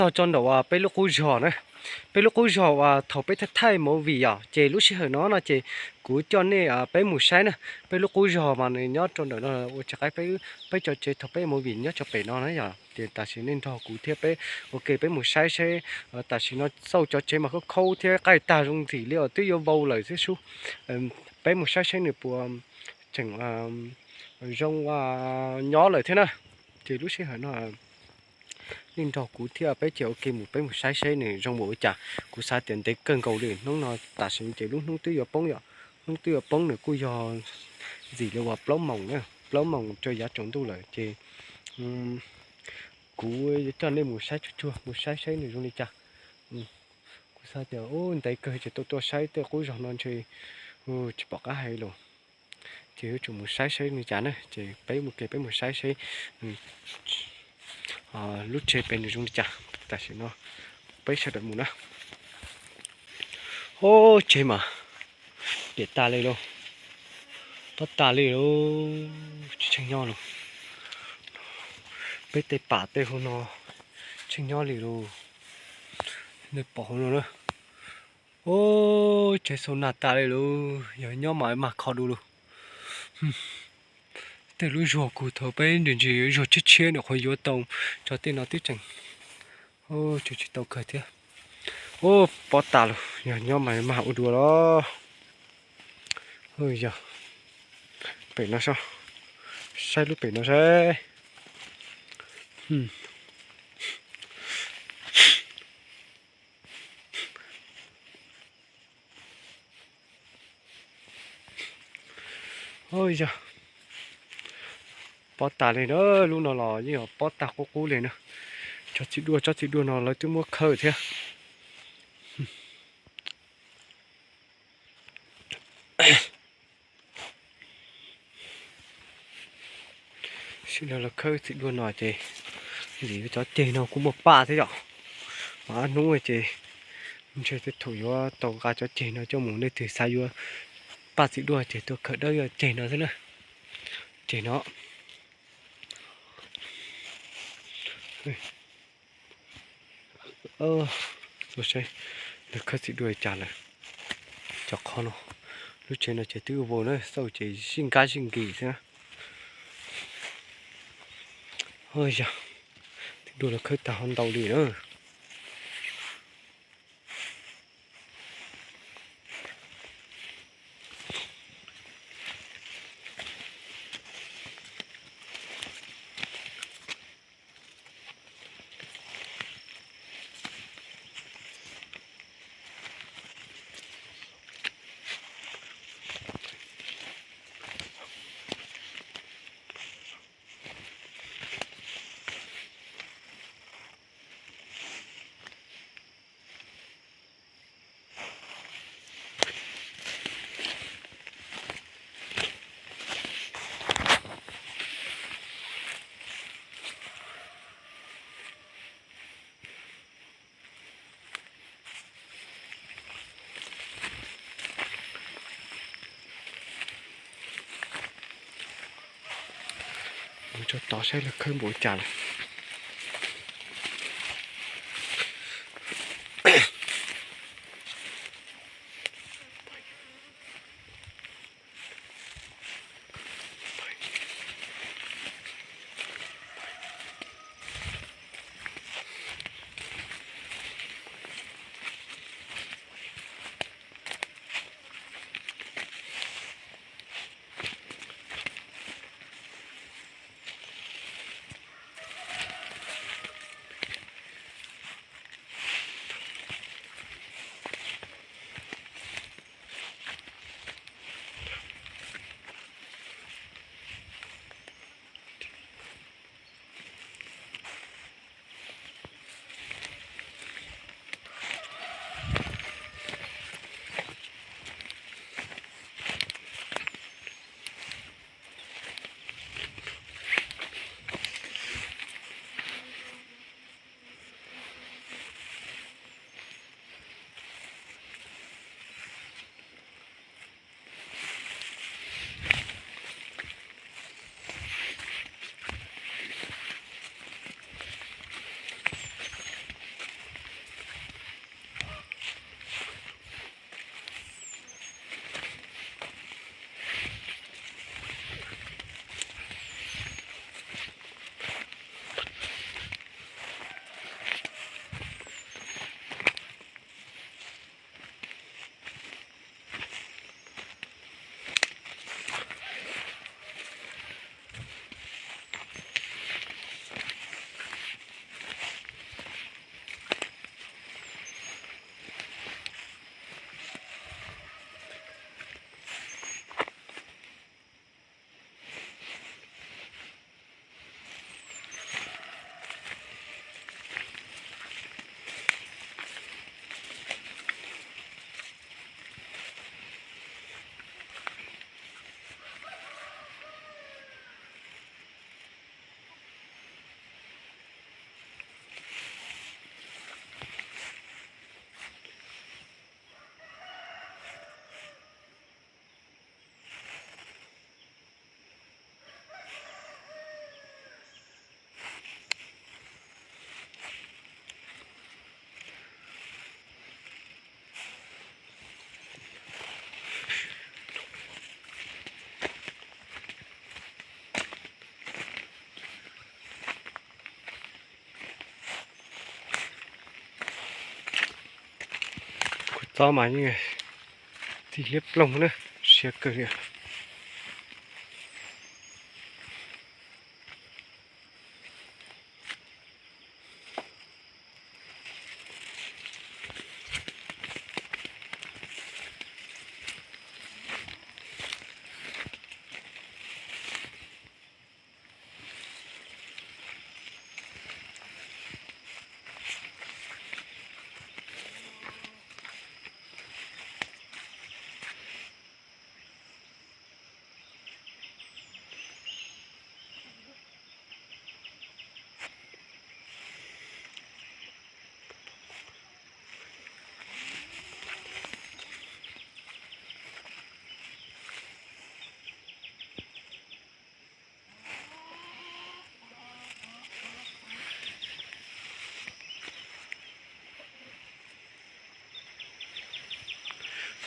txog tso nraum peb lub qub zog na. Peb lub qub zog uas thaum peb thaij thaij movie yom, ces lub sij hawm no no ces kuv coj nej peb mus saib na. Peb lub qub zog mas nws nyob rau ntawm no ua tsis qaib, peb tso tsev thaum peb movie nyob tso pem no na yom. Ces tam sim nej nrog kuv thiab peb ua ke peb mus saib seb tam sim no xauj cov tsev mas khaub khaub thiab qaij tag zoo ntxim li os, twb yuav vau lawm thiab sub. Peb mus saib seb nws puas tseem zoo nyob lawm thiab na. Ces lub sij hawm no nej nrog kuv thiab peb ces ua ke mus, peb mus saib seb nws zoo npaum li cas. Kuv xav tias ntev kawg nkaus li, hnub no tam sim ces lub hnub twb yuav poob yom. Hnub twb yuav poob, nws kuj yog ntxim li uas plaub moos na, plaub moos rau yav tsaus ntuj lawm ces kuv yuav coj nej mus saib tsuag tsuag, mus saib seb nws zoo li cas. Kuv xav tias ntev kawg ces tau tuaj saib tej qub zog no ntshe tsis pom qab hais lus. Ces yuav tsum mus saib seb li cas na, ces peb mus ke peb mus saib seb lub tsev pem nws zoo li cas. Tam sim no peb sawv daws mus na. Ob, tsev mas piam tas li lauj, pob tas li lauj, tsis tsheej nyob lauj. Peb tej pam tej hauv no tsheej nyob li lauj. Nej pom hauv no na. Ob, tsev xau nag tas li lauj, yog nyob mas mag kho dua lauj. Tej lub zuag kuv thaum peb ntsis ntsis zuag tshiab tshiab nws qhuav yuav tau, tso tej no twb tseem, tseem tsis tau kawg thiab. Ob, pob tas lauj, yog nyob mas mag ua dua los. Yog pem no saib, saib lub pem no saib. Yog pob tas li na, lub no los yeej yog pob tas qub qub li na. Tsob txiv duaj, tsob txiv duaj no lawv twb muab khawb thiab. Sawv daws los khawb txiv duaj no ces ntxim cov ceg no kuj muaj paj thiab yom. Ob hnub ces ntshe tej thaum yuav tau nqa cov ceg no coj mus, leej twg xav yuav paj txiv duaj ces tuaj khawm dawb ceg no xwb na. Ceg no. Saib lawv khawb txiv duaj li cas lawm. Cov qhov no, lub tsev no ces twb vau na, xauj ces zij nkab zij nkis xwb na. Yog txiv duaj lawv khawb tag ho ntau li na. Mus tso tod saib lawv khawb npaum li cas lawm. Tod mas yeej tig liab ploog na, siab kawg li.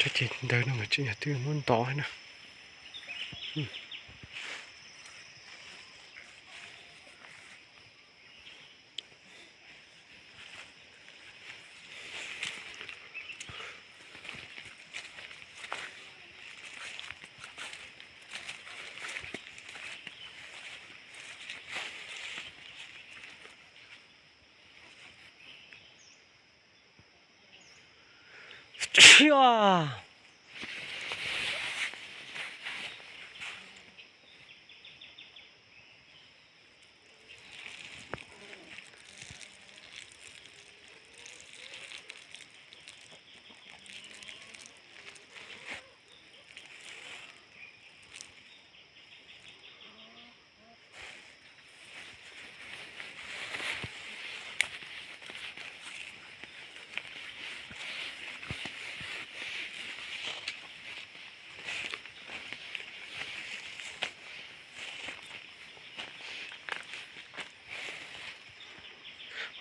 Tsob ceg ntawd no mas tseem yog twb muab ntov na.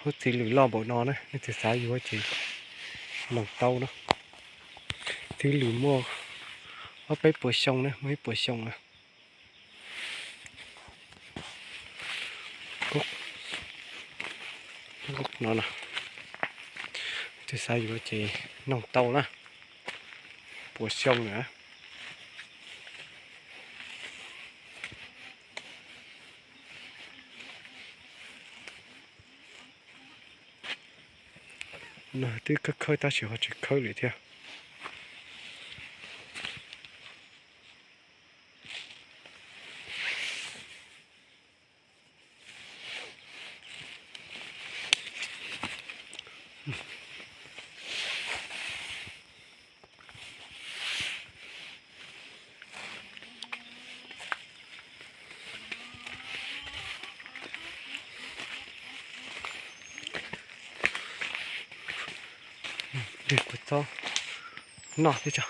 Hub txiv lws loj npaum no na, nej twg xav yuav ces noog tau no. Txiv lws muaj ob peb puas xyoo na, muaj ib puas xyoo na. No, twg xav yuav ces noog tau na, puas xyoo na. No twb khawb khawb tab sis ho tsis khawb li thiab. Kuv txob noj thiab tso.